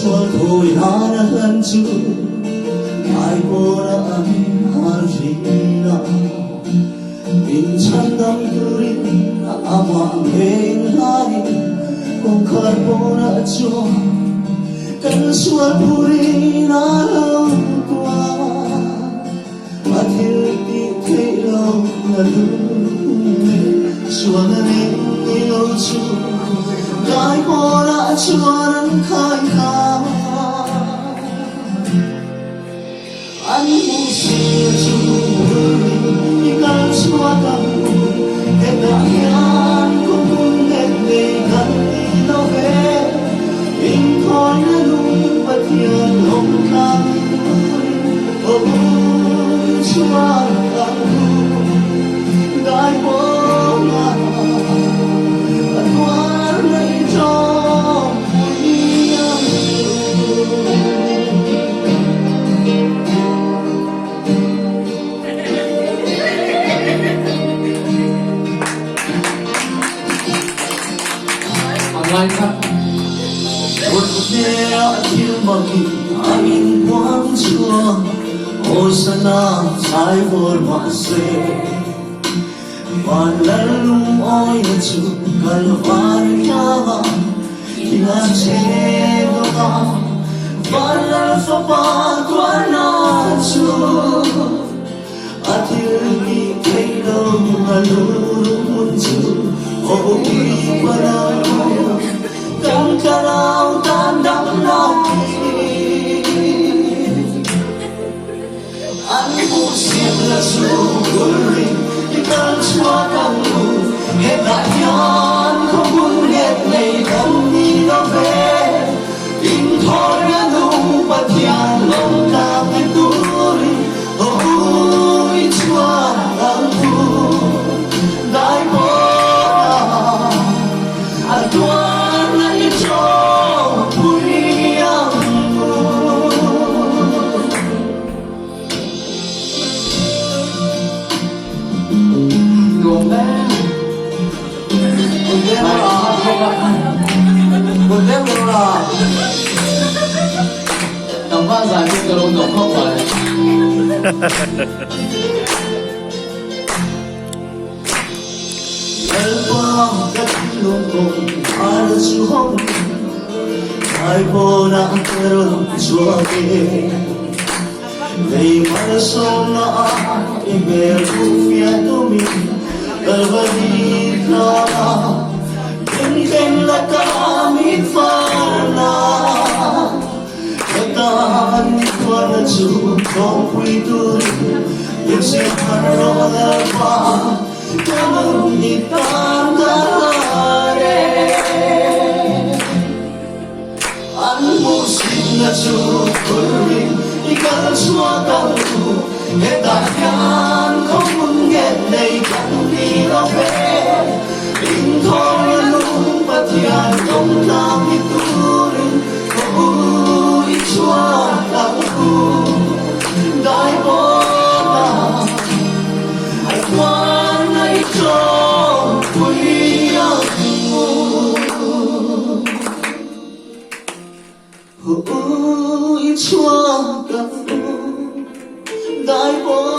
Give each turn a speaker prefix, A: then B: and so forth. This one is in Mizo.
A: sual thawi nan a hlan chu ngai pawla an hal thin a. Min chhandam turin amah ngei hlanin kawngkhar pawnah chuan kan sual phurin a lo tuar. A thil tih theih lo na lung e sual a ring ni lo chu dai pawlah chuan an khai kha. An hmuh sir chu bul i kal chhuak ang u, hetah hian khawhmun nghet nei kan ni lo ve. Inkhawina nung Pathian awm tlang ni turin aw i chhuak ang u. Dai pawnga a tuar nei tawngpui ang u. Thil makin a inpuang chuan Hosana chai vawr mahse Van lal lungawina chu Kalvari tlangah thing a che dawk a, Van lal fapa tuarna chu a thil tih theih lo a lu hmun chu aw i pa lo kan thlarau tan damna An hmuh siamna chu kulrin i kal chhuak ang u, hetah hian khawhmun nghet nei kan ni lo ve. Inthawina nung Pathian lawm tlang ni turin haw u i chhuak ang u. Dai pawna a tuarna i tawpui ang u. Lalpa ka thinlung kawng ar chu hawng Ngai pawnah ka rawn chhuak e Lei malsawmna ah i hmel hmuh fiah tumin Kalvari tlangah min thleng la ka mit farna Ka tan i tuarna chu tlawmpui turin min zir rawh Lalpa ka nun i tan ka har e. An hmuhsinna chu turin i kal chhuak ang u, hetah hian khawhmun nghet nei kan ni lo ve. Inthawina lung Pathian kawng tlang hi turin khaw u i chhuak ang u. Dai pawna a tuarna i tawngpui ang u. Khaw u i chhuak ang u. Dai pawna.